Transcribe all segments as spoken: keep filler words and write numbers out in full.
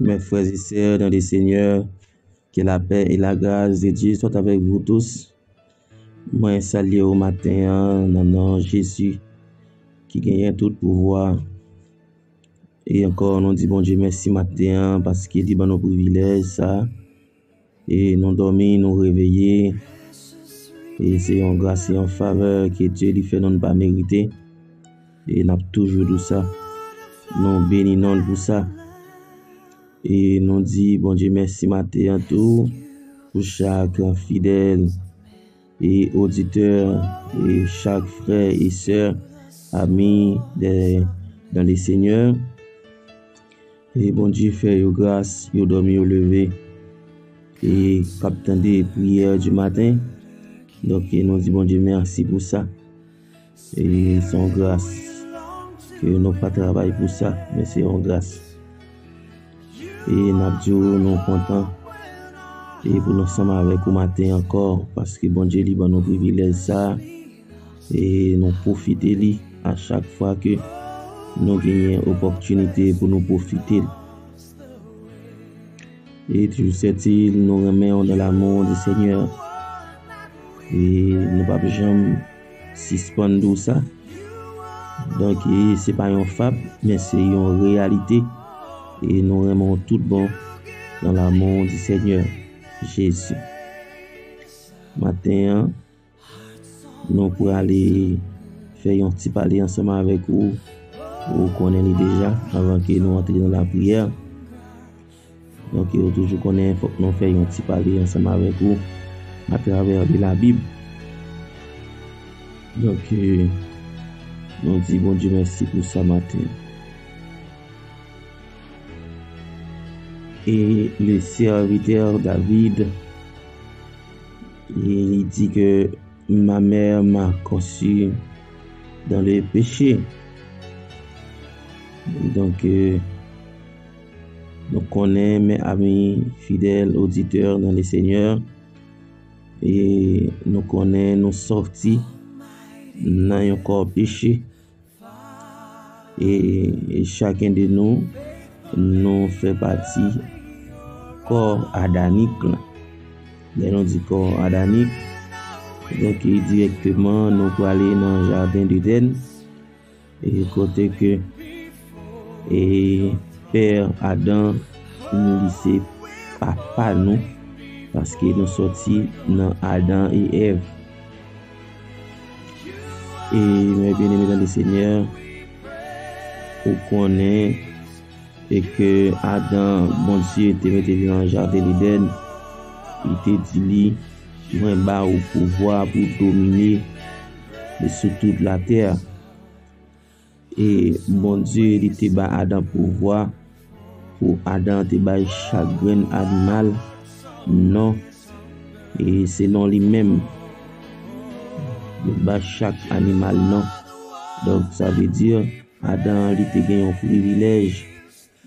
Mes frères et sœurs dans le Seigneur, que la paix et la grâce de Dieu soient avec vous tous. Mwen salye w maten an nan non Jezi ki genyen tout pouvwa. E ankò, nou di Bondye mèsi maten an paske li ban nou privilèj sa. E nou dòmi, nou reveye. E se yon gras, se yon favè ke Dye li fè nou, nou pa merite. E n ap toujou di sa. Nou beni non l pou sa. E nou di Bondye mèsi maten an tou pou chak fidèl e oditè e chak frè e sè, ami de, dans le Seigneur. E Bondye fè yo gras, yo dòmi, yo leve. E k ap tande priyè di maten. Donk, e nou di Bondye mèsi pou sa. E se yon gras ke nou pa travay pou sa, men se yon gras. E n ap di w nou kontan. E pou nou ansanm avèk ou maten ankò, paske Bondye li ban nou privilèj sa. E nou pwofite li a chak fwa ke nou genyen opòtinite pou nou pwofite l. E toujou sètil, nou renmen w dans l'amour du Seigneur. E nou p ap janm sispann di w sa. Donk, e se pa yon fab, men se yon reyalite. E nou renmen w tout bon dans l'amour du Seigneur Jésus. Maten an, nou prale fè yon ti pale ansanm avèk ou. Ou konnen li deja, anvan ke nou antre nan lapriyè. Donk, ou toujou konnen, fòk nou fè yon ti pale ansanm avèk ou atravè de la Bib. Donk, e, nou di Bondye mèsi pou sa maten. E le serviteur David, e, li di ke ma mère m'a conçu dans le péché. Donk, e, nou konnen, mes amis fidèles auditeurs dans le Seigneur, e nou konnen nou sòti nan yon kò peche. E, e chaken de nou, nou fè pati kò adanik la. Lè nou di kò adanik, donk, e dirèkteman nou prale nan jaden Edenn, e kote ke, e, pè Adan, li se papa nou, paske nou sòti nan Adan e Èv. E, mes bien-aimés dans le Seigneur, ou konnen e ke Adan, Bondye te mete li nan jaden Edenn, li te di li, mwen ba ou pouvwa pou domine sou tout latè. E Bondye, li te ba Adan pouvwa pou Adan te bay chak grenn animal non, e selon li menm, li ba chak animal non. Donk, sa vle di, Adan, li te gen yon privilèj,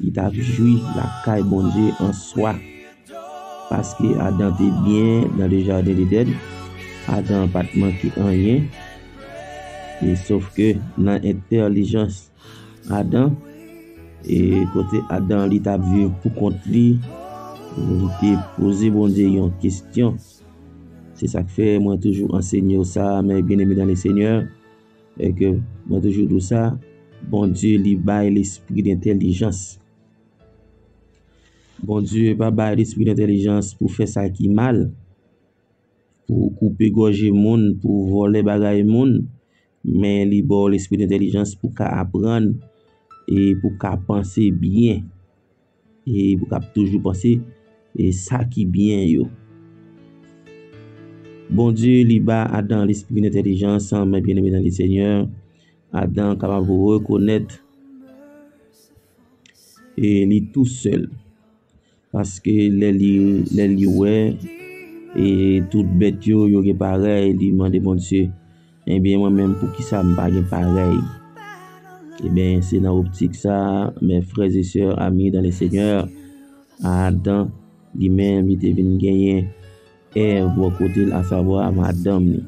li t ap jwi lakay Bondye an swa. Paske Adan te byen nan le jaden Edenn, Adan pa t manke anyen. E sòf ke nan entèlijans Adan, e kote Adan li t ap viv pou kont li, li te poze Bondye yon kesyon. Se sa k fè mwen toujou ansenye w sa, mes bien-aimés dans le Seigneur, e ke mwen toujou di w sa, Bondye li bay lespri dentèlijans. Bondye pa bay lespri dentèlijans pou fè sa ki mal, pou koupe gòje moun, pou vòlè bagay moun, men li ba w lespri dentèlijans pou ka aprann e pou ka panse byen, e pou ka toujou panse e sa ki byen yo. Bondye li ba Adan lespri dentèlijans, mes bien-aimés dans le Seigneur. Adan kapab rekonèt e li tou sèl. Paske lè li, lè li wè, e tout bèt yo, yo gen parèy, li mande Bondye, ebyen, mwen menm, poukisa m pa gen parèy? Ebyen, se nan optik sa, mes frères et sœurs, amis dans le Seigneur, Adan, li menm, li te vin genyen Èv bò kote l, asavwa madanm li.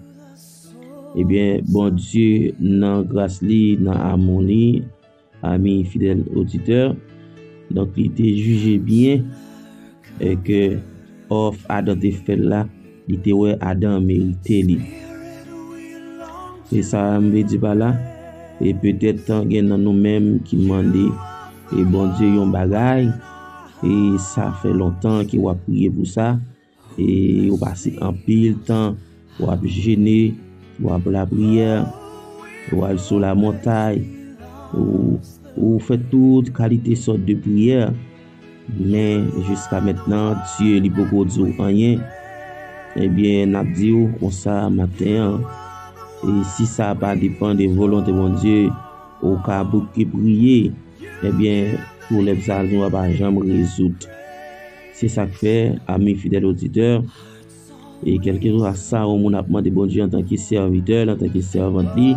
Ebyen, Bondye, nan gras li, nan amou li, ami fidèl oditè, Donk, li te jije byen e ke òf Adan te fè l la, li te wè Adan merite li. E sa m vle di pa la, e petèt gen nan nou menm ki mande e Bondye yon bagay, e sa fè lontan ke w ap priye pou sa, e ou pase anpil tan, w ap jene, w ap lapriyè, w al sou lamontay, ou, ou fè tout kalite sòt de priyè, men jiska mentnan, Dye li poko di w anyen. Ebyen, n ap di w konsa maten an, e si sa pa depann de volonte Bondye, ou ka bouke priye, ebyen, pwoblèm sa nou a pa janm rezoud. Se sa k fè, ami fidèl oditè, e kèlkeswa sa yon moun ap mande Bondye antanke sèvitè l, antanke sèvant li,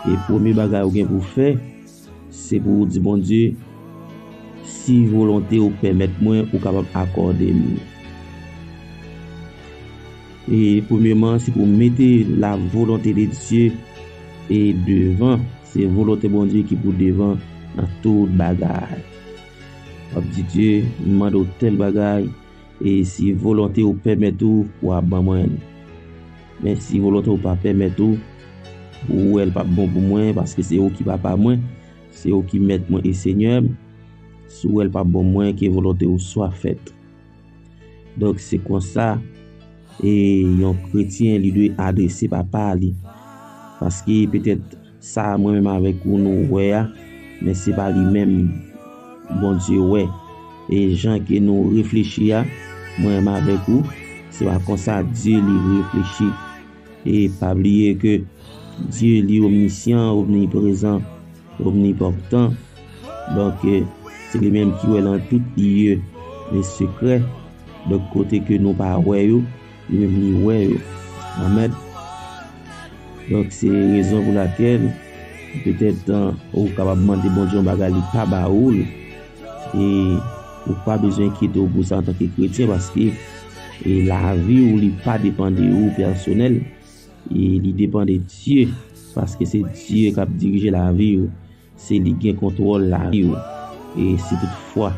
e premye bagay ou gen pou fè, se pou w di Bondye, si volonte w pèmèt mwen, ou kapab akòde m li. E premyeman, se pou w mete la volonte de Dye e devan. Se volonte Bondye ki pou devan nan tout bagay. W ap di, Dye, m mande w tèl bagay, e si volonte w pèmèt ou, w a ban mwen l. Men si volonte w pa pèmèt ou, ou wè l p ap bon pou mwen, paske se ou ki papa mwen, se ou ki mèt mwen e senyè m. Si w wè l p ap bon mwen, ke volonte w swa fèt. Donk, se konsa, e yon kretyen, li dwe adrese papa li. Paske petèt sa mwen menm avèk ou nou wè a, men se pa li menm Bondye wè. E jan ke nou reflechi a, mwen menm avèk ou, se pa konsa Dye li reflechi. E pa bliye ke Dye li omnisyan, omniprezan, omnipotan. Donk, e, se li menm ki wè nan tout lye e sekrè. Donk, kote ke nou pa wè yo, li menm li wè yo. Amèn. Donk, se rezon pou lakèl, petèt, e, ou kapab mande Bondye yon bagay, li pa ba ou l. E ou pa bezwen enkyete w pou sa antanke kretyen, paske, e, lavi w, li pa depann de ou pèsonèl. E li depann de Dye, paske se Dye k ap dirije lavi w, se li gen kontwòl lavi w. E si toutfwa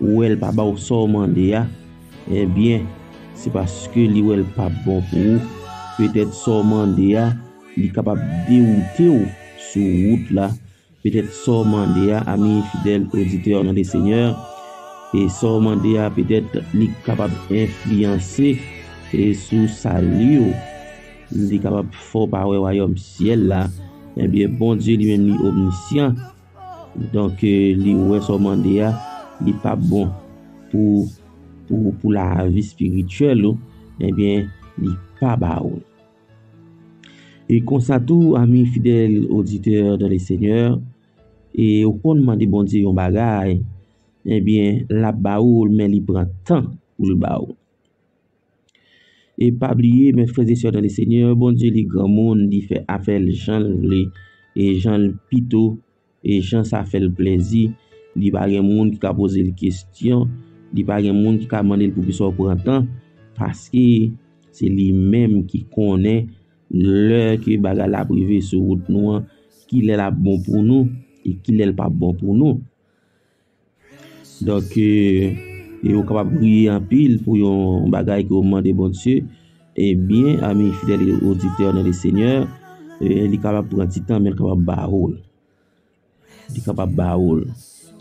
ou wè l pa ba w sa w mande a, ebyen, se paske li wè l p ap bon pou ou. Petèt sa w mande a, li kapab dewoute w sou wout la. Petèt sa w mande a, ami fidèl oditè nan le Senyè, e sa w mande a, petèt li kapab enfliyanse, e sou sali w. Li kapab fè w pa wè wayòm syèl la. Ebyen, Bondye li menm li omnisyan. Donk, e, li wè sa w mande a, li pa bon pou, pou, pou lavi espirityèl ou, ebyen, li pa ba ou l. E konsa tou, ami fidèl oditè dans le Seigneur, e ou konn mande Bondye yon bagay, ebyen, l ap ba ou l, men li pran tan pou l ba ou. E pa bliye, mes frères et sœurs dans le Seigneur, Bondye li granmoun, li fè afè l jan l vle, e jan l pito, e jan sa fè l plezi. Li pa gen moun ki ka poze l kesyon, li pa gen moun ki ka mande l poukisa w pran tan, paske se li menm ki konnen lè ke bagay la ap rive sou wout nou an, kilè l ap bon pou nou, e kilè l p ap bon pou nou. Donk, e, e ou kapab priye anpil pou yon bagay ke w mande Bondye, ebyen, ami fidèl e oditè nan le Senyè, e, li kapab pran ti tan, men l kapab ba ou l. Li kapab ba ou l.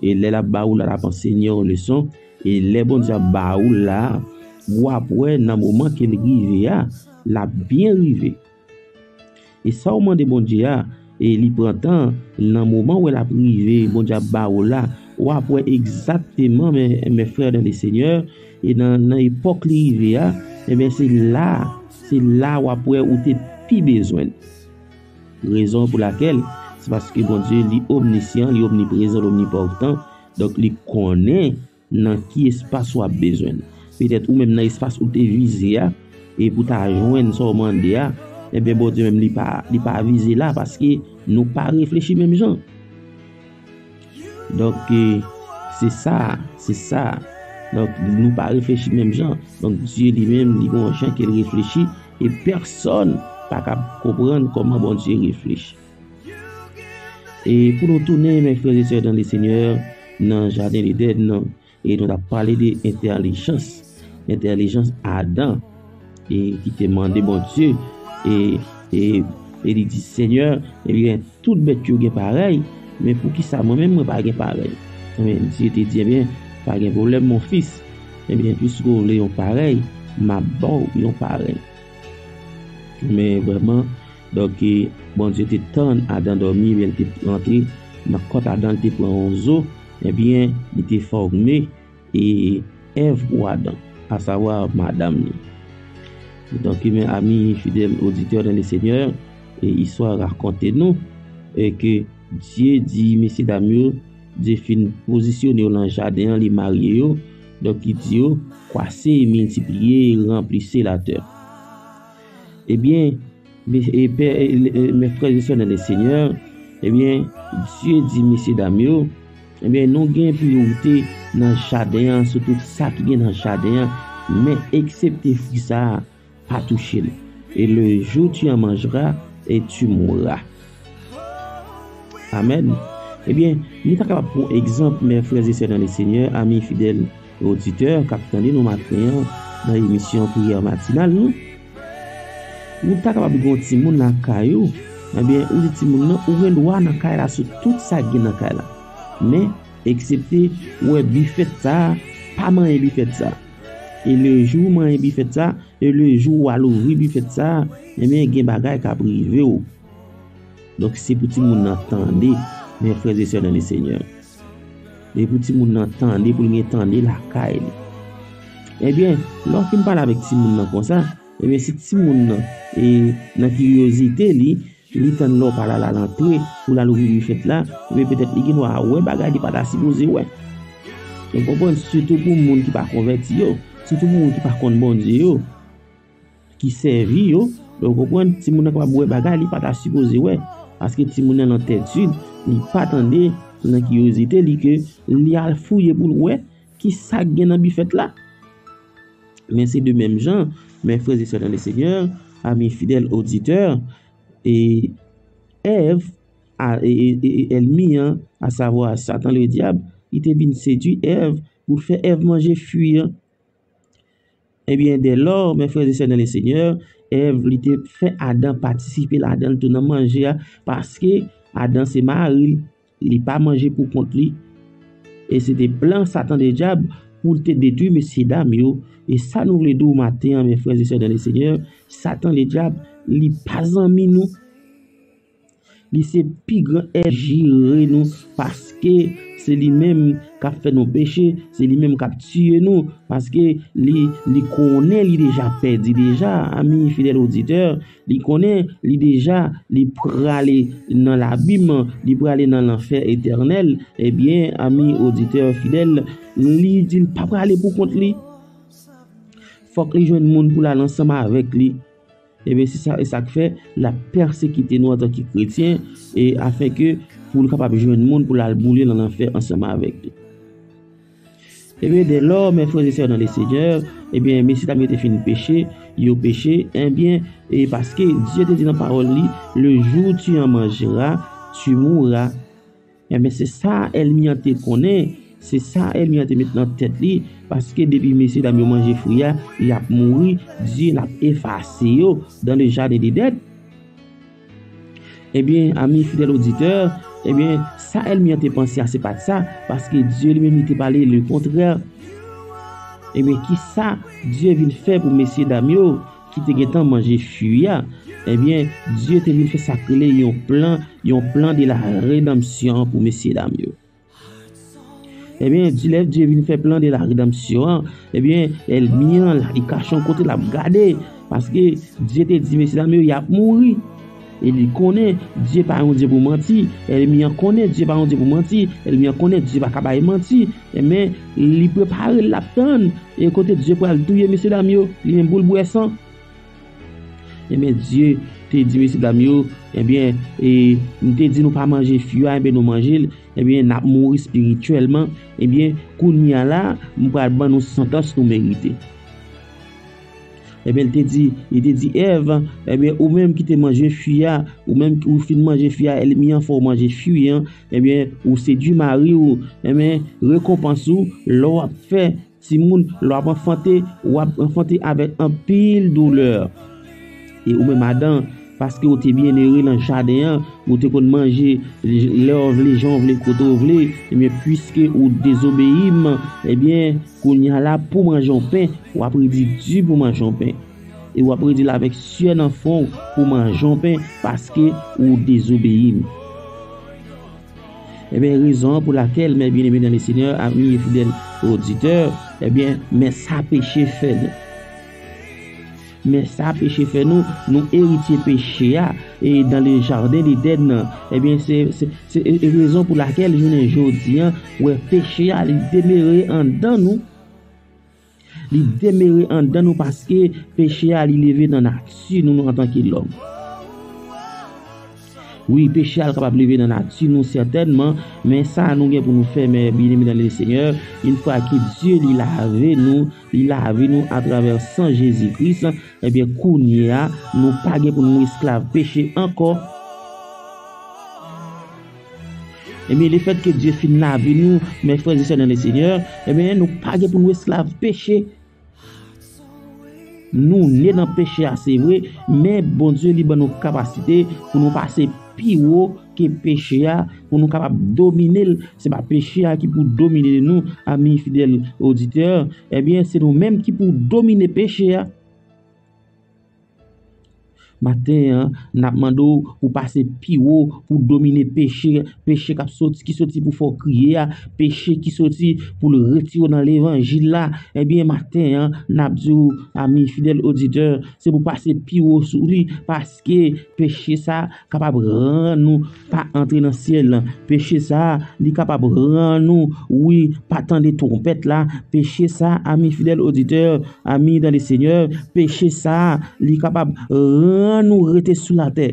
E lè l ap ba ou l la, l ap ansenye w leson. E lè Bondye ap ba ou l la, w ap wè nan moman ke l rive a, l ap byen rive. E sa w mande Bondye a, e li pran tan, nan moman wè l ap rive, Bondye ap ba ou la, w ap wè egzakteman, mes, mes frères dans le Seigneur, e nan, nan epòk li rive a, ebyen, se la, se la w ap wè ou te pi bezwen l. Rezon pou lakèl, se paske Bondye, li omnisyan, li omniprezan, li omnipotan, donk li konnen nan ki espas w ap bezwen l. Petèt ou menm nan espas ou te vize a, e pou ta jwenn sa w mande a, ebyen Bondye menm li pa, li pa vize la paske nou pa reflechi menm jan. Donk, e, se sa, se sa. Donk, nou pa reflechi menm jan. Donk, Dye li menm, li gen yon jan ke l reflechi, e pèsonn pa kab konprann kòman Bondye reflechi. E pou nou tounen, mes frères et sœurs dans le Seigneur, nan jaden Edenn nan, e nou t ap pale de entèlijans, entèlijans Adan, e ki te mande Bondye, e, e, e li di, Senyè, ebyen, tout bèt yo gen parèy, men poukisa mwen menm mwen pa gen parèy? Ebyen, Dye te di, ebyen, pa gen pwoblèm, mon fils. Ebyen, piske w vle yon parèy, m ap ba w yon parèy. Men vrèman, donk, e, Bondye te tann Adan dòmi, ebyen, li te rantre nan kòt Adan, li te pran yon zo, ebyen, li te fòme, e, Èv pou Adan, asavwa madanm li. Donk, men ami fidèl oditè dans le Seigneur, e istwa rakonte nou, e ke Dye di mesye dam yo, Dye fin pozisyone yo nan jaden an, li marye yo, donk, li di yo, kwase, miltipliye, ranplise latè. Ebyen, mes, e pè, e, e, mes frères et sœurs dans le Seigneur, ebyen, Dye di mesye dam yo, ebyen, nou gen priyorite nan jaden an, sou tout sa ki gen nan jaden an, men eksepte fwi sa a, pa touche l. Et le jour tu en mangeras, et tu mourras. Amèn. Ebyen, nou ta kapab pran egzanp, mes frères et sœurs dans le Seigneur, ami fidèl oditè k ap tande nou maten an nan emisyon Priyè Matinal nou. Ou ta kapab gen yon timoun lakay ou, ebyen, ou di timoun nan, ou gen dwa nan kay la sou tout sa k gen nan kay la. Men, eksepte, ou wè bifèt sa a, pa manyen bifèt sa a. E le jou ou manyen bifèt sa a, e le jou ou al ouvri bifèt sa a, ebyen, gen bagay k ap rive w. Donk, se pou timoun nan tande, mes frères et sœurs dans le Seigneur. E pou timoun nan tande, pou l gen tande lakay li. Ebyen, lè w fin pale avèk timoun nan konsa, ebyen, si timoun nan, e, nan kiryozite li, li tann lè w pale a l al antre, pou l al ouvri bifèt la, ebyen, petèt li gen dwa wè bagay li pa ta sipoze wè. Ou konprann? Sitou pou moun ki pa konvèti yo, sitou pou moun ki pa konn Bondye yo, ki sèvi yo, ou konprann, timoun nan kapab wè bagay li pa ta sipoze wè. Paske timoun nan nan tèt li, li pa tande, nan kiryozite li ke li al fouye pou l wè ki sa k gen nan bifèt la. Men se de menm jan, mes frères et sœurs dans le Seigneur, ami fidèl oditè, e Èv, a, e, e, e, e ènmi an, asavwa Satan le dyab, li te vin sedui Èv pou l fè Èv manje fwi an. Ebyen, dès lors, mes frères et sœurs dans le Seigneur, Èv, li te fè Adan patisipe ladan l tou nan manje a, paske Adan se mari l, li pa manje pou kont li. E se te plan Satan le dyab pou l te detwi mesye dam yo. E sa nou vle di w maten an, mes frères et sœurs dans le Seigneur, Satan le dyab, li pa zanmi nou. Li se pi gran ènmi jire nou, paske se li menm k ap fè nou peche, se li menm k ap tiye nou, paske li, li konnen li deja pèdi deja, ami fidèl oditè, li konnen li deja, li prale nan labim, li prale nan lanfè etènèl, ebyen, ami oditè fidèl, li di l pa prale pou kont li. Fòk li jwenn moun pou l al ansanm avèk li. Ebyen, se sa, e sa k fè l ap pèsekite nou antanke kretyen, e afenke pou l kapab jwenn moun pou l al boule nan lanfè ansanm avèk li. Ebyen, dès lors, mes frères et sœurs dans le Seigneur, ebyen, mesye dam yo te fin peche, yo peche, ebyen, e paske Dye te di nan pawòl li, le jour tu en mangeras, tu mourras. Ebyen, se sa ènmi an te konnen, se sa ènmi an te met nan tèt li, paske depi mesye dam yo manje fwi a, y ap mouri, Dye l ap efase yo dans le jardin d'Éden. Ebyen, ami fidèl oditè, ebyen, sa ènmi an te panse a, se pa t sa, paske Dye li menm li te pale le kontrè. Ebyen, kisa Dye vin fè pou mesye dam yo ki te gentan manje fwi a? Ebyen, Dye te vin fè sa k rele yon plan, yon plan de la redanmsyon pou mesye dam yo. Ebyen, di lè Dye vin fè plan de la redanmsyon an, ebyen, ènmi an la, li kache yon kote, l ap gade, paske Dye te di mesye dam yo, y ap mouri. E li konnen Dye pa yon Dye pou manti. Ènmi an konnen Dye pa yon Dye pou manti. Ènmi an konnen Dye pa ka bay manti. Ebyen, li prepare, l ap tann. E kote Dye pral touye mesye dam yo, li menm pou l bwè san. Ebyen, Dye te di mesye dam yo, ebyen, e, m te di nou pa manje fwi a, ebyen, nou manje l, ebyen, n ap mouri espirityèlman. Ebyen, kounye a la, m pral ban nou santans nou merite. Ebyen, li te di, li te di Èv, ebyen, ou menm ki te manje fwi a, ou menm ki ou fin manje fwi a, ènmi an fè w manje fwi an, ebyen, ou sedui mari w, ebyen, rekonpans ou, lè w ap fè timoun, lè w ap anfante, w ap anfante avèk anpil doulè. E ou menm Adan, paske w te byennere nan jaden an, ou te konn manje lè w vle, jan w vle, kote w vle, ebyen, piske ou dezobeyi m, ebyen, kounye a la, pou manje yon pen, w ap redi di pou manje yon pen. E w ap redi l avèk syè nan fwon w pou manje yon pen, paske ou dezobeyi m. Ebyen, rezon an pou lakèl, mè byeneme nan le Senyè, ami e fidèl oditè, ebyen, mè sa peche fè nou. Mè sa peche fè nou, nou eritye peche a, e dan le jaden Edenn nan. Ebyen, se, se, se e, e rezon pou lakèl jounen jodi an, wè peche a, li demere anndan nou. Li demere anndan nou paske peche a, li leve nan nati nou, nou antanke lòm. Wi, peche a, l kapab leve nan nati nou sètènman, men sa nou gen pou nou fè, mè byeneme nan le Senyè, yon fwa ke Dye, li lave nou, li lave nou atravè san Jezi Kris, ebyen, kounye a, nou pa gen pou nou esklav peche ankò. Ebyen, lefètke Dye fin lave nou, mè frè e sè nan le Senyè, ebyen, nou pa gen pou nou esklav peche. Nou ne nan peche a, se vre, men Bondye li ban nou kapasite pou nou pase pi wo ke peche a, pou nou kapab domine l. Se pa peche a ki pou domine nou, ami fidèl oditè. Ebyen, se nou menm ki pou domine peche a. Maten an, n ap mande w pou pase pi wo, pou domine peche, peche k ap soti, ki soti pou fè w kriye a, peche ki soti pou l retire w nan levanjil la. Ebyen, maten an, n ap di w, ami fidèl oditè, se pou pase pi wo sou li, paske peche sa kapab rann nou pa antre nan syèl. Peche sa, li kapab rann nou, wi, pa tande twonpèt la. Peche sa, ami fidèl oditè, ami dans le Seigneur, peche sa, li kapab rann nou rete sou latè.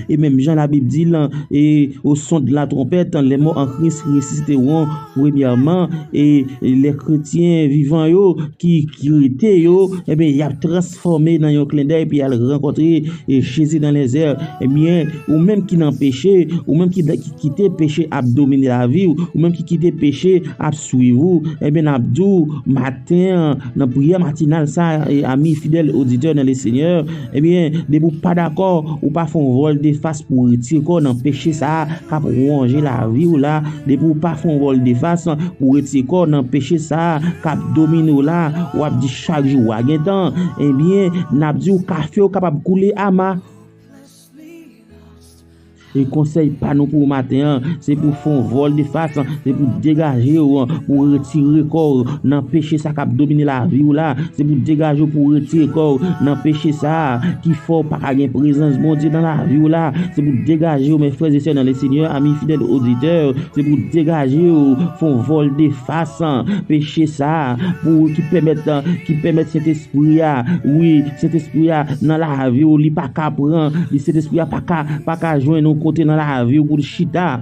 E menm jan Labib di l, e, au son de la trompette, les morts en Christ ressusciteront premièrement, e, e lè kretyen vivan yo ki, ki rete yo, ebyen, y ap transfòme nan yon klendèy, epi y al rankontre, e, Jezi dans les airs. Ebyen, ou menm ki nan peche, ou menm ki, ki kite peche ap domine lavi w, ou menm ki kite peche ap swiv ou, ebyen, n ap di w, maten an, nan priyè matinal sa, e, ami fidèl oditè nan le Senyè, ebyen, depi w pa dakò, ou pa fè yon vòl de fas pou w retire kò w nan peche sa a k ap wonje lavi w la, depi w pa fè yon vòl de fas pou w retire kò w nan peche sa a k ap domine w la, w ap di chak jou w a gen tan, ebyen, n ap di w kafe w kapab koule ama. E konsèy pa nou pou maten an, se pou fè yon vòl de fas, se pou degaje w, pou retire kò w nan peche sa k ap domine lavi w la, se pou degaje w pou retire kò w nan peche sa a ki fè w pa ka gen prezans Bondye nan lavi w la, se pou degaje w, mè frè e sè nan le Senyè, ami fidèl oditè, se pou degaje w, fè yon vòl de fas, peche sa a, pou ki pèmèt, ki pèmèt Sentespri a, wi, Sentespri a nan lavi w, li pa ka pran, li Sentespri a pa ka, pa ka jwenn yon kote nan lavi w pou l chita.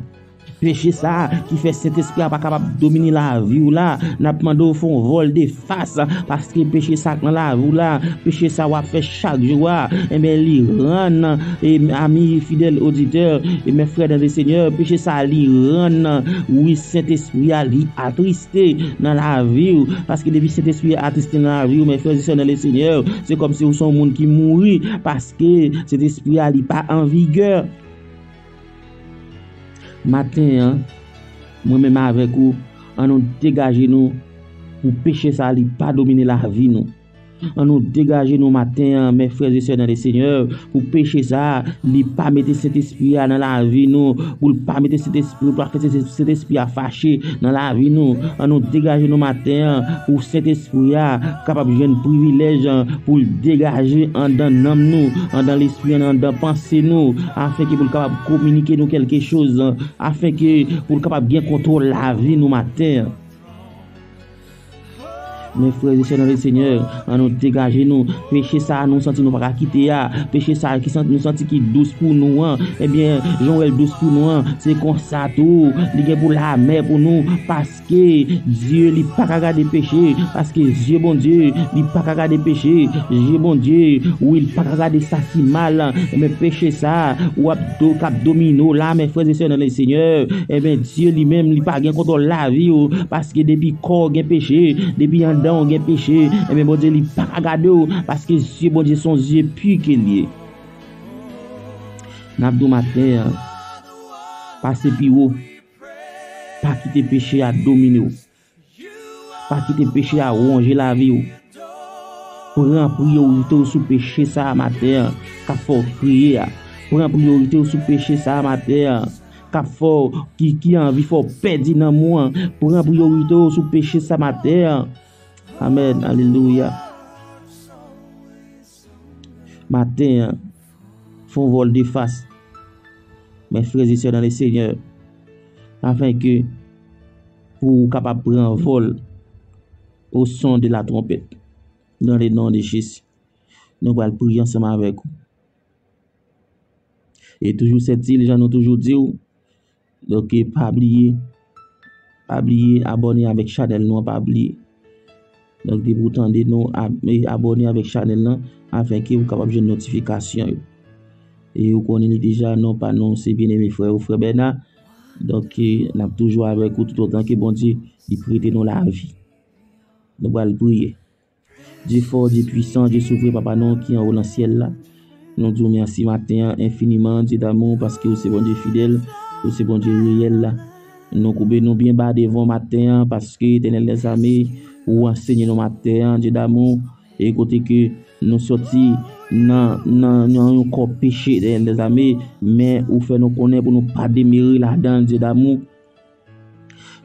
Peche sa a ki fè Sentespri a pa kapab domine lavi w la, n ap mande w fè yon vòl de fas, paske peche sa k nan lavi w la, peche sa w ap fè chak jou a, enben li rann, e, ami fidèl oditè, e mè frè dans le Senyè, peche sa li rann, wi, Sentespri a li atriste nan lavi w, paske depi Sentespri a atriste nan lavi w, mè frè e sè dans le Senyè, se kòmsi w se yon moun ki mouri, paske Sentespri a li pa an vigè. Maten an, mwen menm avèk ou, ann nou degaje nou pou peche sa li pa domine lavi nou. Ann nou degaje nou maten an, mè frè e sè dans le Senyè, pou peche sa li pa mete Sentespri a nan lavi nou, pou l pa mete Sentespri, pou l pa fè Sentespri a fache nan lavi nou. Ann nou degaje nou maten an, pou Sentespri a kapab jwenn privilèj pou l degaje anndan nanm nou, anndan lespri, anndan panse nou, afenke pou l kapab kominike nou kèlke choz, afenke pou l kapab gen kontwòl lavi nou maten an. Men frè e sè nan le Senyè, ann nou degaje nou. Peche sa a nou santi nou pa ka kite a, peche sa a ki santi nou santi ki dous pou nou an, ebyen, jan w wè l dous pou nou an, se konsa tou li gen pou l amè pou nou, paske Dye li pa ka gade peche, paske zye Bondye li pa ka gade peche, zye Bondye, wi, li pa ka gade sa ki mal, men peche sa a w ap do, k ap domine w la, men frè e sè nan le Senyè, ebyen, Dye li menm, li pa gen kontwòl lavi w, paske depi kò w gen peche, depi anndan w gen peche, ebyen, Bondye li pa ka gade w, paske zye Bondye se yon zye pi ke l ye. N ap di w maten an, pase pi wo, pa kite peche a domine w. Pa kite peche a wonje lavi w. Pran priyorite w sou peche sa a maten an k ap fè w kriye a. Pran priyorite w sou peche sa a maten an k ap fè w, ki, ki anvi fè w pèdi nanm ou an. Pran priyorite w sou peche sa maten an. Amèn. Alelouya. Maten an, fè yon vòl de fas. Men frè e sè nan le Senyè, afenke pou w kapab pran vòl au son de la trompette. Dans le nom de Jésus. Nou pral priye ansanm avèk ou. E toujou sètil, jan nou toujou di w. Donk, pa bliye, pa bliye abòne avèk chanèl nou an, pa bliye. Donk, depi w tande nou, ab-, e abòne avèk chanèl lan, afenke ou kapab jwenn notifikasyon yo. E ou konnen li deja, non pa nou, se byeneme frè ou, frè Bèna. Donk, e, n ap toujou avèk ou toutotan ke Bondye li prete nou lavi. Nou pral priye. Dye fò, Dye pwisan, Dye souvren, Papa nou ki anwo nan syèl la. Nou di w mèsi maten an enfiniman, Dye damou, paske ou se Bondye fidèl, ou se Bondye reyèl la. Nou koube nou byen ba devan w maten an, paske, Etènèl dèzame, ou ansenye nou maten an, Dye damou, e kote ke nou soti nan, nan, nan yon kò peche, Etènèl dèzame, men ou fè nou konnen pou nou pa demere ladan l, Dye damou.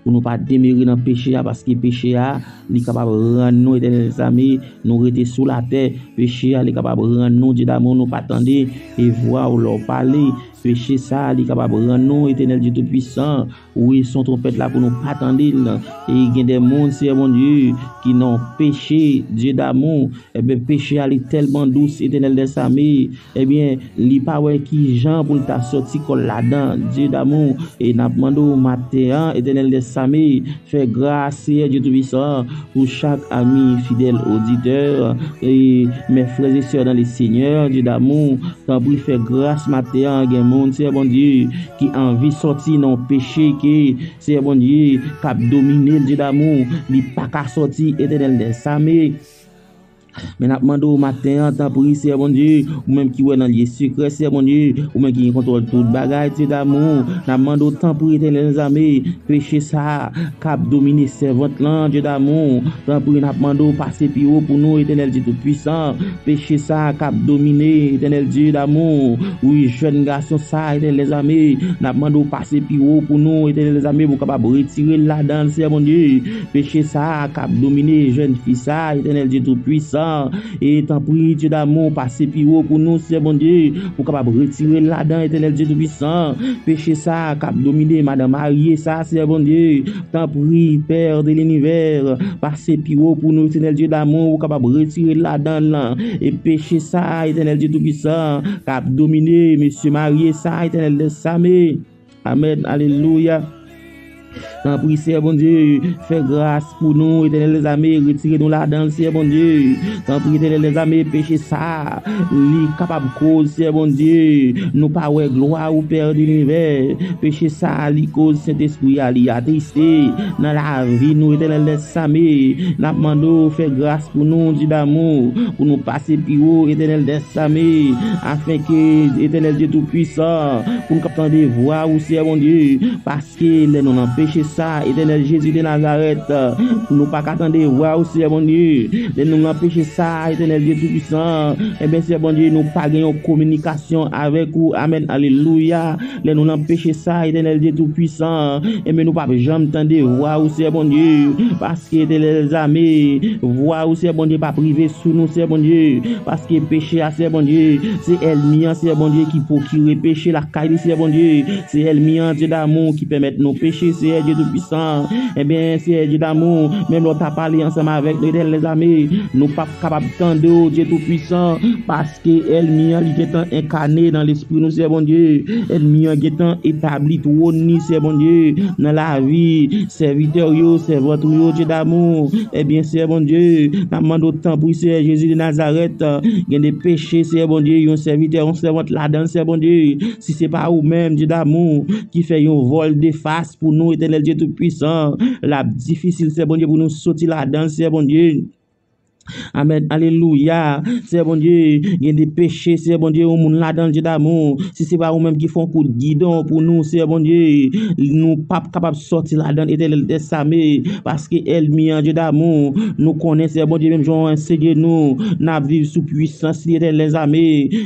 Pou nou pa demere nan peche a, paske peche a, li kapab rann nou, Etènèl dèzame, nou rete sou latè. Peche a, li kapab rann nou, Dye damou, nou pa tande e vwa w lè w pale. Peche sa, li kapab rann nou, Etènèl Dye Toupisan, wi, son twonpèt la pou nou pa tande l. E gen de moun, Seyè Bondye, ki nan peche, Dye damou, Ebyen, peche a li tèlman dous, Etènèl dèzame. Ebyen, li pa wè ki jan pou l ta sòti kò l ladan. Dye damou, e n ap mande w maten an, Etènèl dèzame, fè gras, Seyè Dye Toupisan, pou chak ami fidèl oditè, e mè frè e sè nan le Senyè, Dye damou, tanpri fè gras maten an, gen moun, Seyè Bondye, ki anvi sòti nan peche ke, Seyè Bondye, k ap domine l, Dye damou, li pa ka sòti, Etènèl dèzame. Men n ap mande w maten an, tanpri, Seyè Bondye, ou menm ki wè nan lye sekrè, Seyè Bondye, ou menm ki gen kontwòl tout bagay, Dye damou, n ap mande w, tanpri, Etènèl dèzame, peche sa a k ap domine sèvant lan, Dye damou, tanpri, n ap mande w pase pi wo pou nou, Etènèl Dye Toupisan, peche sa a k ap domine, Etènèl Dye damou, wi, jèn gason sa a, Etènèl dèzame, n ap mande w pase pi wo pou nou, Etènèl dèzame, pou w kapab retire l ladan l, Seyè Bondye, peche sa a k ap domine jèn fi sa a, Etènèl Dye Toupisan. E tanpri, Dye damou, pase pi wo pou nou, Seyè Bondye, pou w kapab retire l ladan, Etènèl Dye Toupisan. Peche sa a k ap domine madanm marye sa a, Seyè Bondye. Tanpri, Pè de linivè, pase pi wo pou nou, Etènèl Dye damou, pou w kapab retire l ladan l lan. E peche sa a, Etènèl Dye Toupisan, k ap domine mesye marye sa a, Etènèl dèzame. Amèn. Alelouya. Tanpri, Seyè Bondye, fè gras pou nou, Etènèl dèzame, retire nou ladan l, Seyè Bondye. Tanpri, Etènèl dèzame, peche sa a, li kapab koz, Seyè Bondye, nou pa wè glwa ou, Pè de linivè. Peche sa a, li koz Sentespri a, li atriste nan lavi nou, Etènèl dèzame. N ap mande w fè gras pou nou, Dye damou, pou nou pase pi wo, Etènèl dèzame, afenke, Etènèl Dye Toupisan, pou nou kab tande vwa ou, Seyè Bondye, paske lè nou nan peche sa, Etènèl Jezi de Nazarèt, nou pa ka tande vwa ou, Seyè Bondye. Lè nou nan peche sa, Etènèl Dye Toupisan, ebyen, Seyè Bondye, nou pa gen yon kominikasyon avèk ou. Amèn, alelouya. Lè nou nan peche sa, Etènèl Dye Toupisan, ebyen, nou p ap janm tande vwa ou, Seyè Bondye, paske, Etènèl dèzame, vwa ou, Seyè Bondye, p ap rive sou nou, Seyè Bondye, paske peche a, Seyè Bondye, se ènmi an, Seyè Bondye, ki pwokire peche lakay li, Seyè Bondye, se ènmi an, Dye damou, ki pèmèt nou peche, Seyè Seyè Dye Toupisan. Ebyen, Seyè Dye damou, menm lè w ta pale ansanm avèk nou, Etènèl dèzame, nou p ap kapab tande w, Dye Toupisan, paske ènmi an, li gentan enkane nan lespri nou, Seyè Bondye. Ènmi an gentan etabli twòn li, Seyè Bondye, nan lavi sèvitè w yo, sèvant ou yo, Dye damou. Ebyen, Seyè Bondye, n ap mande w tanpri, Seyè Jezi de Nazarèt, gen de peche, Seyè Bondye, yon sèvitè, yon sèvant ladan l, Seyè Bondye. Si se pa ou menm, Dye damou, ki fè yon vòl de fas pou nou, Etènèl Dye Toupisan, l ap difisil, Seyè Bondye, pou nou soti ladan l, Seyè Bondye. Amèn. Alelouya. Seyè Bondye, gen de peche, Seyè Bondye, yon moun ladan l, Dye damou. Si se pa ou menm ki fè yon kout gidon pou nou, Seyè Bondye, nou p ap kapab sòti ladan l, Etènèl dèzame, paske ènmi an, Dye damou, nou konnen, Seyè Bondye, menm jan w ansenye nou, n ap viv sou pwisans li, Etènèl dèzame.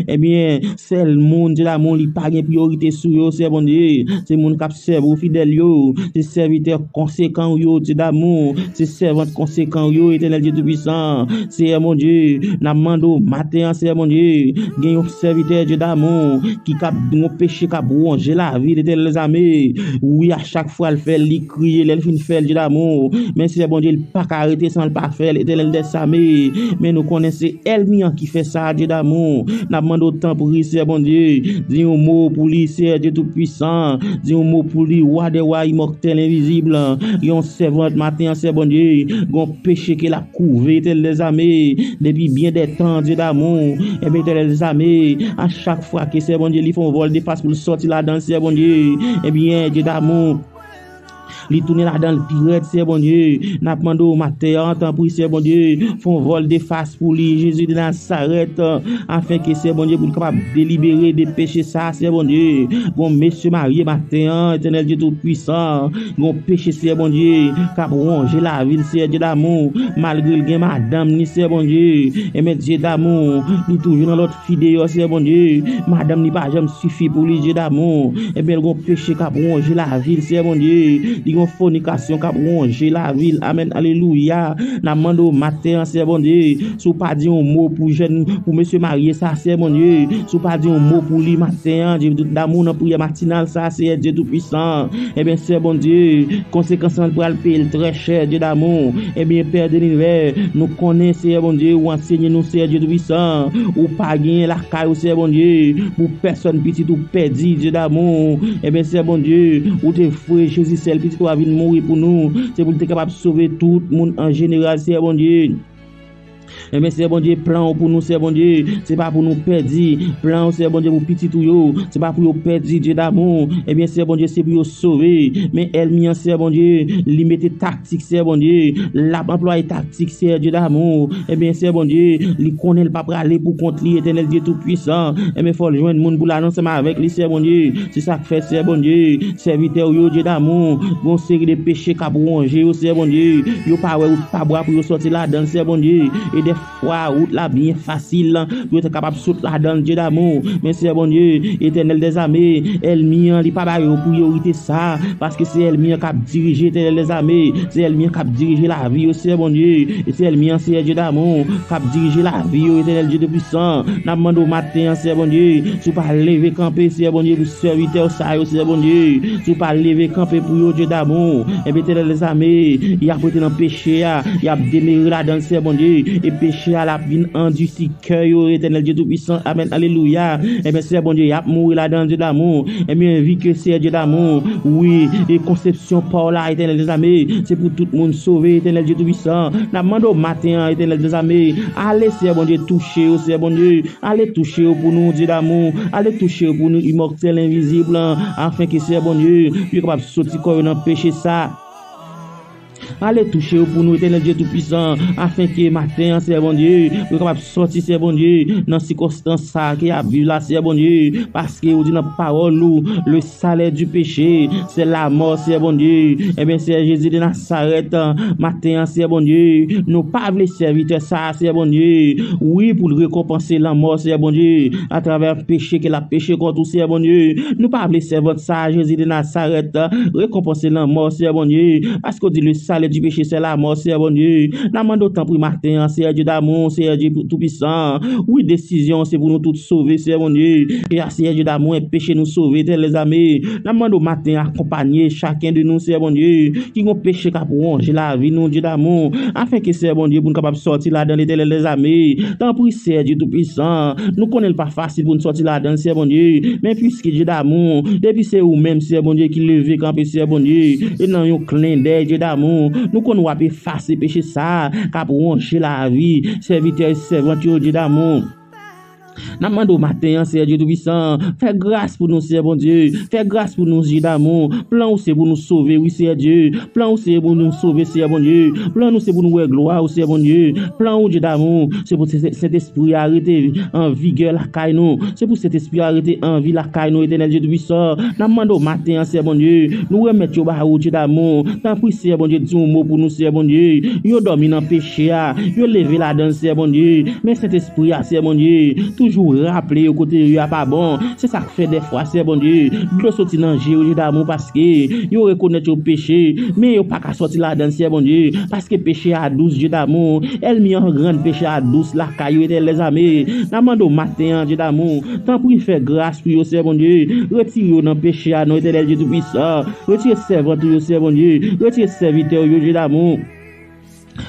Ebyen, sèl moun, Dye damou, li pa gen priyorite sou yo, Seyè Bondye, se moun k ap sèvi w fidèl yo, se sèvitè konsekan w yo, Dye damou, se sèvant konsekan w yo, Etènèl Dye Toupisan. Seyè Bondye, n ap mande w maten an, Seyè Bondye, gen yon sèvitè, Dye damou, ki k ap, yon peche k ap wonje lavi l, Etènèl dèzame. Wi, a chak fwa l fè l, li kriye, lè l fin fè l, Dye damou. Men Seyè Bondye, li pa ka rete san l pa fè l, Etènèl dèzame. Men nou konnen se ènmi an ki fè sa, Dye damou. N ap mande w tanpri, Seyè Bondye, di yon mo pou li, Seyè Dye Toupisan. Di yon mo pou li, Wa dè wa, imòtèl, envizib. Yon sèvant maten an, Seyè Bondye, gon peche ke l ap kouve, Etènèl dèzame, depi byen dè tan, Dye damou. Ebyen, Etènèl dèzame, a chak fwa ke, Seyè Bondye, li fè yon vòl de fas pou l sòti ladan l, Seyè Bondye, ebyen, Dye damou, li tounen ladan l pi rèd, Seyè Bondye. N ap mande w maten an, tanpri, Seyè Bondye, fè yon vòl de fas pou li, Jezi de Nazarèt, afenke, Seyè Bondye, pou l kapab delibere de peche sa, Seyè Bondye. Gon mesye marye maten an, Etènèl Dye Toupisan, gon peche, Seyè Bondye, k ap wonje lavi l, Seyè Dye damou, malgre l gen madanm li, Seyè Bondye. Ebyen, Dye damou, li toujou nan lòt fi deyò, Seyè Bondye. Madanm li pa janm sifi pou li, Dye damou. Ebyen, l gon peche k ap wonje lavi l, Seyè Bondye. Li gon fònikasyon k ap wonje lavi l. Amèn, alelouya. N ap mande w maten an, Seyè Bondye, si w pa di yon mo pou jèn, pou mesye marye sa, Seyè Bondye, si w pa di yon mo pou li maten an, Dye damou, nan priyè matinal sa, Seyè Dye Toupisan. Ebyen, Seyè Bondye, konsekans lan pral peye l trè chè, Dye damou. Ebyen, Pè de linivè, nou konnen, Seyè Bondye, ou ansenye nou, Seyè Dye Toupisan, ou pa genyen lakay ou, Seyè Bondye, pou pèsòn pitit ou pèdi, Dye damou. Ebyen, Seyè Bondye, ou te voye Jezi sèl pitit ou a vin mouri pou nou, se pou l te kapab sove tout moun an jeneral, Seyè Bondye. Ebyen, Seyè Bondye, plan ou pou nou, Seyè Bondye, se pa pou nou pèdi. Plan ou, Seyè Bondye, pou pitit ou yo, se pa pou yo pèdi, Dye damou. Ebyen, Seyè Bondye, se pou yo sove. Men ènmi an, Seyè Bondye, li mete taktik, Seyè Bondye. L ap anplwaye taktik, Seyè Dye damou. Ebyen, Seyè Bondye, li konnen l pa prale pou kont li, Etènèl Dye Toupisan. Ebyen, fò l jwenn moun pou l al ansanm avèk li, Seyè Bondye. Se sa k fè, Seyè Bondye, sèvitè w yo, Dye damou, gon seri de peche k ap wonje yo, Seyè Bondye. Yo pa wè wout pa bwa pou yo sòti ladan l, Seyè Bondye. E dèfwa, wout la byen fasil pou yo te kapab sot ladan l, Dye damou. Men, Seyè Bondye, Etènèl dèzame, ènmi an, li pa ba yo priyorite sa, paske se ènmi an k ap dirije, Etènèl dèzame. Se ènmi an k ap dirije lavi yo, Seyè Bondye. E se ènmi an, Seyè Dye damou, k ap dirije lavi yo, Etènèl Dye Toupisan. N ap mande w maten an, Seyè Bondye, si w pa leve kanpe, Seyè Bondye, pou sèvitè w sa yo, Seyè Bondye, si w pa leve kanpe pou yo, Dye damou, ebyen, Etènèl dèzame, y ap rete nan peche a, y ap demere ladan l, Seyè Bondye, e peche a l ap vin andisi kè yo, Etènèl Dye Toupisan. Amèn, alelouya. Ebyen, Seyè Bondye, y ap mouri ladan l, Dye damou. Ebyen, vi ke, Seyè Dye damou, wi, e konsepsyon pa w la, Etènèl dèzame, se pou tout moun sove, Etènèl Dye Toupisan. N ap mande w maten an, Etènèl dèzame, ale, Seyè Bondye, touche yo, Seyè Bondye, ale touche yo pou nou, Dye damou. Ale touche yo pou nou, imòtèl envizib lan, afenke, Seyè Bondye, yo kapab soti kò yo nan peche sa. Ale touche yo pou nou, Etènèl Dye Toupisan, afenke maten an, Seyè Bondye, yo kapab sòti, Seyè Bondye, nan sikonstans sa ke y ap viv la, Seyè Bondye, paske ou di nan pawòl ou, le salaire du péché, c'est la mort, Seyè Bondye. Ebyen, Seyè Jezi de Nazarèt, maten an, Seyè Bondye, nou pa vle sèvitè sa, Seyè Bondye, wi, pou l rekonpanse lanmò, Seyè Bondye, atravè peche ke l ap peche kont ou, Seyè Bondye. Nou pa vle sèvant sa, Jezi de Nazarèt, rekonpanse lanmò, Seyè Bondye, paske w di le salaire Di peche sè lamò, Seyè Bondye. N ap mande w tanpri maten an, Seyè Dye damou, Seyè Dye Toupisan. Wi, desizyon se pou nou tout sove, Seyè Bondye. E a, Seyè Dye damou, enpeche nou sove, Etènèl dèzame. N ap mande w maten an, akonpanye chaken de nou, Seyè Bondye, ki gon peche k ap wonje lavi nou, Dye damou, afenke, Seyè Bondye, pou n kapab sòti ladan l, Etènèl dèzame. Tanpri, Seyè Dye Toupisan, nou konnen l pa fasil pou n sòti ladan l, Seyè Bondye. Men piske, Dye damou, depi se ou menm, Seyè Bondye, ki leve kanpe, Seyè Bondye, e nan yon klendèy, Dye damou, nou konn w ap efase peche sa a k ap wonje lavi sèvitè e sèvant yo, Dye damou. N ap mande w maten an, Seyè Dye Toupisan, fè gras pou nou, Seyè Bondye. Fè gras pou nou, Dye damou. Plan w se pou nou sove, wi, Seyè Dye. Plan w se pou nou sove, Seyè Bondye. Plan nou se pou nou wè glwa w, Seyè Bondye. Plan w, Dye damou, se pou Sen-, Sentespri a rete an vigè lakay nou. Se pou Sentespri a rete an vi lakay nou, Etènèl Dye Toupisan. N ap mande w maten an, Seyè Bondye, nou remèt yo ba ou, Dye damou. Tanpri, Seyè Bondye, di yon mo pou nou, Seyè Bondye. Yo dòmi nan peche a, yo leve ladan l, Seyè Bondye. Men Sentespri a, Seyè Bondye, toujou raple yo kote yo ye a pa bon. Se sa k fè dèfwa, Seyè Bondye, dlo soti nan je yo, Dye damou, paske yo rekonèt yo peche, men yo pa ka sòti ladan l, Seyè Bondye, paske peche a dous, Dye damou. Ènmi an rann peche a dous lakay yo, Etènèl dèzame. N ap mande w maten an, Dye damou, tanpri fè gras pou yo, Seyè Bondye. Retire yo nan peche a, non, Etènèl Dye Toupisan. Retire sèvant ou yo, Seyè Bondye. Retire sèvitè ou yo, Dye damou.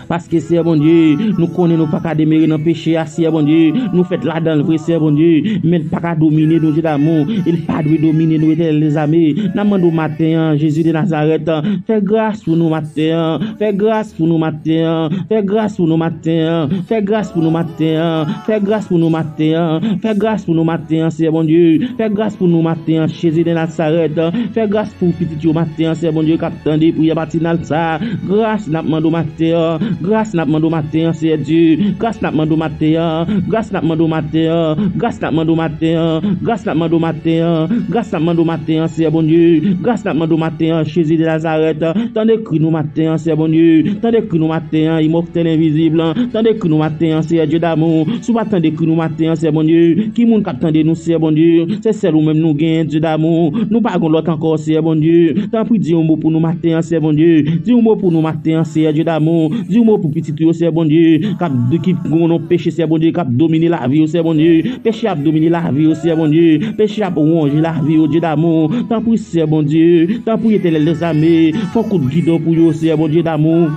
Paske, Seyè Bondye, nou konnen nou pa ka demere nan peche a, Seyè Bondye. Nou fèt ladan l vre, Seyè Bondye, men l pa ka domine nou, Dye damou. E l pa dwe domine nou, Etènèl dèzame. N ap mande w maten an, Jezi de Nazarèt, fè gras pou nou maten an. Fè gras pou nou maten an. Fè gras pou nou maten an. Fè gras pou nou maten an. Fè gras pou nou maten an. Fè gras pou nou maten an, Seyè Bondye. Fè gras pou nou maten an, Jezi de Nazarèt. Fè gras pou pitit yo maten an, Seyè Bondye, k ap tande priyè matinal sa a. Gras n ap mande w maten an. Gras n ap mande w maten an, Seyè Dye. Gras n ap mande w maten an. Gras n ap mande w maten an. Gras n ap mande w maten an. Gras n ap mande w maten an. Gras n ap mande w maten an, Seyè Bondye. Gras n ap mande w maten an, Jezi de Nazarèt. Tande kri nou maten an, Seyè Bondye. Tande kri nou maten an, Imòtèl Envizib. Tande kri nou maten an, Seyè Dye damou. Si w pa tande kri nou maten an, Seyè Bondye, ki moun k ap tande nou, Seyè Bondye? Se sèl ou menm nou genyen, Dye damou. Nou pa gon lòt ankò, Seyè Bondye. Tanpri, di yon mo pou nou maten an, Seyè Bondye. Di yon mo pou nou maten an, Seyè Dye damou. Di yon mo pou pitit ou yo, Seyè Bondye, k ap, ki gon non peche, Seyè Bondye, k ap domine lavi yo, Seyè Bondye. Peche ap domine lavi yo, Seyè Bondye. Peche ap wonje lavi yo, Dye damou. Tanpri, Seyè Bondye. Tanpri, Etènèl dèzame. Fè yon kout gidon pou yo, Seyè Bondye damou.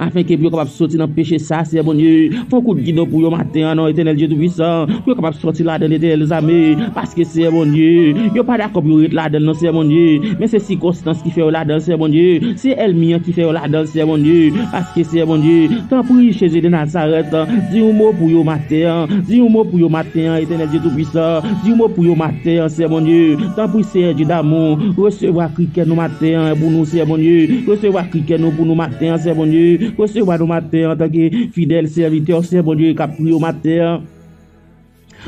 Afenke pou yo kapab soti nan peche sa, Seyè Bondye. Fè yon kout gidon pou yo maten an, non, Etènèl Dye Toupisan. Pou yo kapab sòti ladan l, Etènèl dèzame. Paske, Seyè Bondye, yo pa dakò pou yo ret ladan l, non, Seyè Bondye. Men se sikonstans ki fè yo ladan l, Seyè Bondye. Se ènmi an ki fè yo ladan l, Seyè Bondye. Paske, Seyè Bondye, tanpri, Jezi de Nazarèt, di yon mo pou yo maten an. Di yon mo pou yo maten an, Etènèl Dye Toupisan. Di yon mo pou yo maten an, Seyè Bondye. Tanpri, Seyè Dye damou, resevwa kri kè nou maten an pou nou, Seyè Bondye. Resevwa kri kè nou pou nou maten an, Seyè Bondye. Resevwa nou maten an antanke fidèl sèvitè, Seyè Bondye, k ap priye w maten an.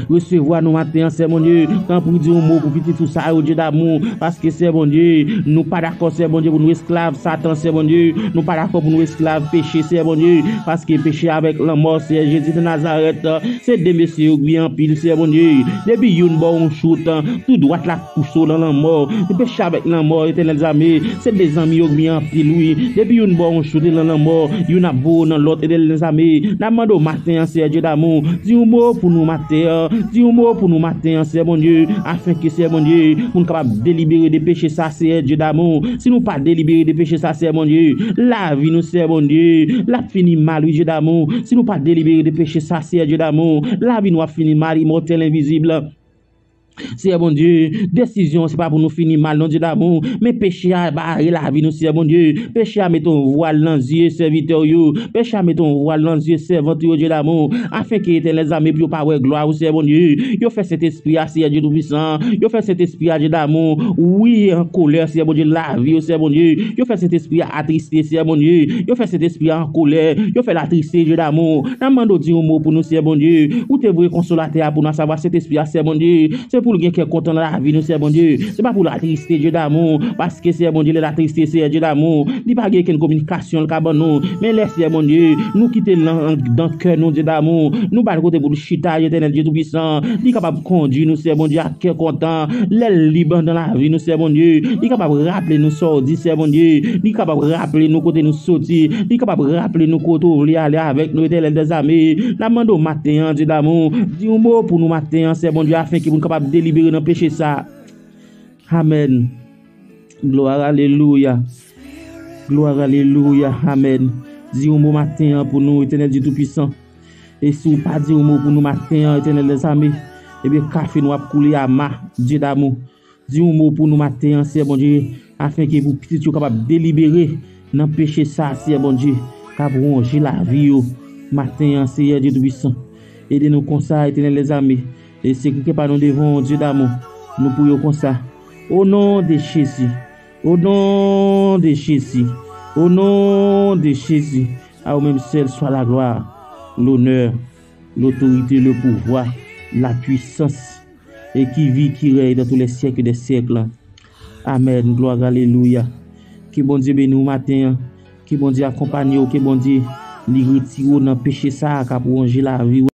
Resevwa nou maten an, Seyè Bondye. Tanpri, di yon mo pou pitit ou sa yo, Dye damou. Paske, Seyè Bondye, nou pa dakò, Seyè Bondye, pou nou esklav Satan, Seyè Bondye. Nou pa dakò pou nou esklav peche, Seyè Bondye. Paske peche avèk lanmò, Seyè Jezi de Nazarèt, se de mesye yo k byen anpil, Seyè Bondye. Depi youn ba w yon chout, tou dwat la pouse w nan lanmò. Peche avèk lanmò, Etènèl dèzame, se de zanmi yo k byen anpil, wi. Depi youn ba w yon chout nan lanmò, youn ap voye w nan lòt, Etènèl dèzame. N ap mande w maten an, Seyè Dye damou, di yon mo pou nou maten an. Di yon mo pou nou maten an, Seyè Bondye, afenke, Seyè Bondye, pou n kapab delibere de peche sa, Seyè Dye damou. Si nou pa delibere de peche sa, Seyè Bondye, lavi nou, Seyè Bondye, l ap fini mal, wi, Dye damou. Si nou pa delibere de peche sa, Seyè Dye damou, lavi nou ap fini mal, Imòtèl Envizib. Seyè Bondye, desizyon se pa pou nou fini mal, non, Dye damou. Men peche a bare lavi nou, Seyè Bondye. Peche a mete yon vwal nan zye sèvitè w yo. Peche a mete yon vwal nan zye sèvant ou yo, Dye damou. Afenke Etènèl dèzame pou yo pa wè glwa ou, Seyè Bondye. Yo fè Sentespri a, Seyè Dye Toupisan. Yo fè Sentespri a, Dye damou, wi, an kolè, Seyè Bondye, lavi yo, Seyè Bondye. Yo fè Sentespri a atriste, Seyè Bondye. Yo fè Sentespri a an kolè. Yo fè l atriste, Dye damou. N ap mande w di yon mo pou nou, Seyè Bondye. Ou te voye Konsolatè a pou nou, asavwa Sentespri a, Seyè Bondye. Se pou l gen kè kontan nan lavi nou, Seyè Bondye. Se pa pou l atriste, Dye damou, paske, Seyè Bondye, lè l atriste, Seyè Dye damou, li pa gen okenn kominikasyon l ka ban nou. Men lè, Seyè Bondye, nou kite l nan, nan kè nou, Dye damou, nou ba l kote pou l chita, Etènèl Dye Toupisan, li kapab kondui nou, Seyè Bondye, ak kè kontan. Lè l lib nan lavi nou, Seyè Bondye, li kapab raple nou sa w di, Seyè Bondye, li kapab raple nou kote nou soti, li kapab raple nou kote w vle ale avèk nou, Etènèl dèzame. N ap mande w maten an, Dye damou, di yon mo pou nou maten an, Seyè Bondye, afenke pou nou kapab delibere nan peche sa. Amèn. Glwa, alelouya. Glwa, alelouya. Amèn. Di yon mo maten an pou nou, Etènèl Dye Toupisan. E si w pa di yon mo pou nou maten an, Etènèl dèzame, ebyen, kafe nou ap koule ama, Dye damou. Di yon mo pou nou maten an, Seyè Bondye, afenke pou pitit yo kapab delibere nan peche sa, Seyè Bondye, k ap wonje lavi yo maten an, Seyè Dye Toupisan. Ede nou konsa, Etènèl dèzame. E sekrifye pa nou devan w, Dye damou. Nou priye w konsa. O non de Jezi. O non de Jezi. O non de Jezi. A ou menm sèl swa la glwa, lonè, lotorite, le pouvwa, la pwisans, e ki vi, ki rèy dan tou lè syèk dè syèk la. Amèn. Glwa, alelouya. Ke Bondye beni w maten an. Ke Bondye akonpanye w. Ke Bondye li retire w nan peche sa a k ap wonje lavi w.